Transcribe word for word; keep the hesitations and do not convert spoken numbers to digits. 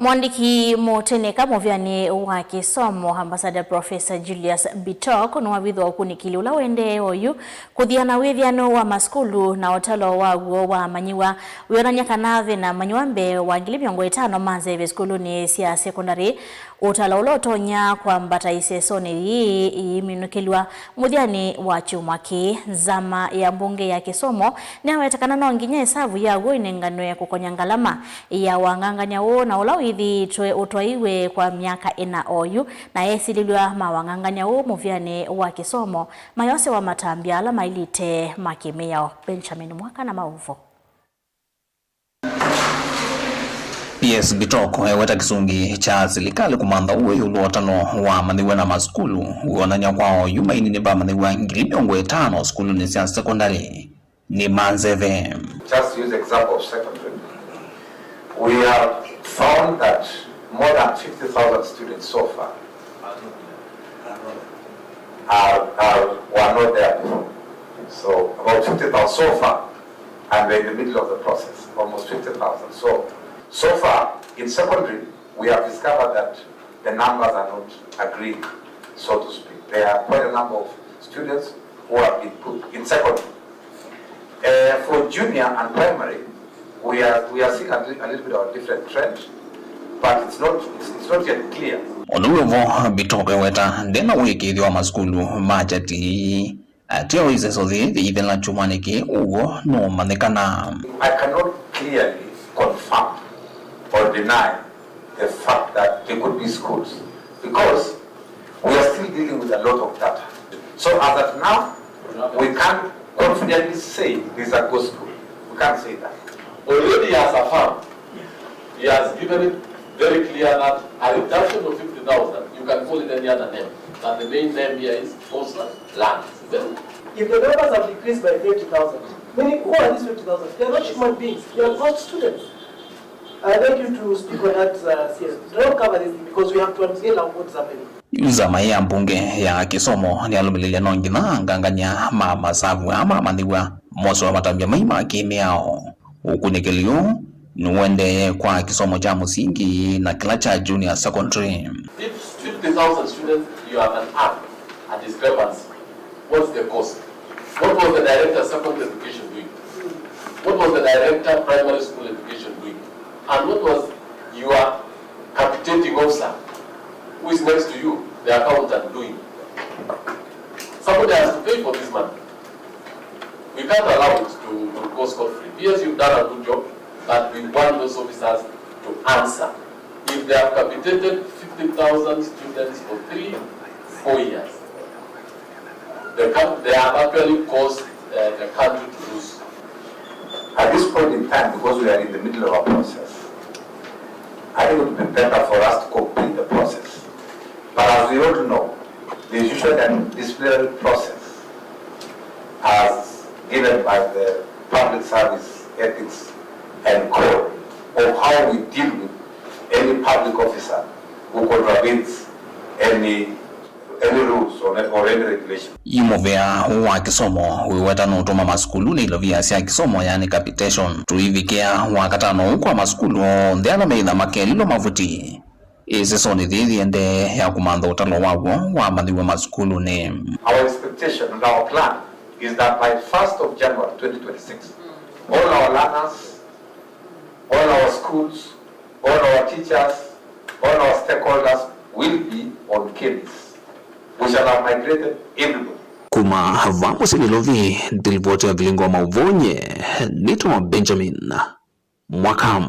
Mwandĩki mũteneka mũvyanĩ wa kĩsomo, Ambassador Professor Julius Bitok, nĩwavithwa ũkunĩkĩli ũla ũendee oyu kũthiana wĩthĩano wa masukulu na ũtalo waw'o wa amanyĩw'a wĩonany'a kana ve na amanyĩw'a mbee wa ngili mĩongo ĩtano ma nzeve sukulunĩ sya sekondalĩ, ũtalo ũla ũtonya kwambata ĩsesonĩ yĩĩ ĩiminũkĩlw'a mũthyanĩ wa kyumwa kĩĩ. Nzama ya mbunge ya kĩsomo nĩyaweta kana no nginya ĩsavu yaw'o ĩnenganwe kũkonya ngalama ya wangangany'a ũũ na ũla wĩthĩĩtwe ũtwaiwe kwa myaka ĩna oyu, na esilĩlw'a ma wangangany'a ũũ mũvyanĩ wa kĩsomo mayosewa matambya ala mailĩte ma kĩmĩao. Benjamin Mwaka na maũvoo. P S Bitok eweta kĩsungi kya silikalĩ kũmantha ũũ ĩũlũ wa ũtalo wa amanyĩw'a na masukulu wĩonany'a kwa oyu mainini va amanyĩw'a ngili mĩongo ĩtano sukulunĩ sya sekondalĩ nĩ ma nzeve. Just use example of secondary. We have found that more than fifty thousand students so far are, are, were not there before. So about fifty thousand so far, and we're in the middle of the process, almost fifty thousand. So, so far, in secondary, we have discovered that the numbers are not agreeing, so to speak. There are quite a number of students who have been put in secondary. Uh, for junior and primary, we are, we are seeing a, li- a little bit of a different trend, but it's not, it's, it's not yet clear. Ũndũ wĩ vo, Bitok eweta ndena ũĩkĩĩthyo wa masukulu ma kyati. Ateo iseso yĩĩ yĩithela kyumwanĩ kĩĩ, ũw'o nũũmanyĩkana. I cannot clearly confirm or deny the fact that there could be schools, because we are still dealing with a lot of data. So as at now, we can't confidently say this is a ghost school. We can't say that. Already as a firm, he has given it very clear that a reduction of fifty thousand, you can call it any other name, but the main name here is ghost land. Isn't it? If the numbers have decreased by thirty thousand, meaning who are these fifty thousand? They are not human beings, they are ghost students. I'd like you to speak on that, uh, C S. Don't cover this thing because we have to unveil what is happening. Nzama ya mbunge ya kĩsomo nĩyalũmĩlĩlya no nginya angangany'a ma masavu aa mamanyĩw'a mosewa matambya mai ma kĩmĩao. Ũkunĩkĩli ũũ nĩũendee kwa kĩsomo kya mũsingi na kĩla kya junior secondary. If fifty thousand students, you have an app, a discrepancy. What's the cost? What was the director of secondary education doing? What was the director of primary school education doing? And what was your capitating officer, who is next to you, the accountant, doing? Somebody has to pay for this money. We can't allow it to, to go scot-free. Yes, you've done a good job, but we want those officers to answer. If they have capitated fifty thousand students for three, four years, the coun- they have actually caused, uh, the country to lose. At this point in time, because we are in the middle of a process, I think it would be better for us to complete the process. But as we all know, there is usually a disciplinary process as given by the Public Service Ethics and Code of how we deal with any public officer who contravenes any, any rules or, or any regulation. Yu mũvea ũũ wa kĩsomo wĩweta nũtũma masukulunĩ ilovia sya kĩsomo, yani capitation, tũivikĩa Wakatano ũũ kwa masukulu onthe ala meĩtha makelilwa mavuti. Ĩsesonĩ yĩĩ yĩendee ya kũmantha ũtalo waw'o wamanyĩw'a masukulunĩ. Our expectation and our plan is that by first of January twenty twenty-six, all our learners, all our schools, all our teachers, all our stakeholders will be on K B S. We shall have migrated everybody. Kuma vaa mũsyĩ Nairobi, ndilivoti ya vilingo wa maũvoo nye, nĩtawa Benjamin Mwaka.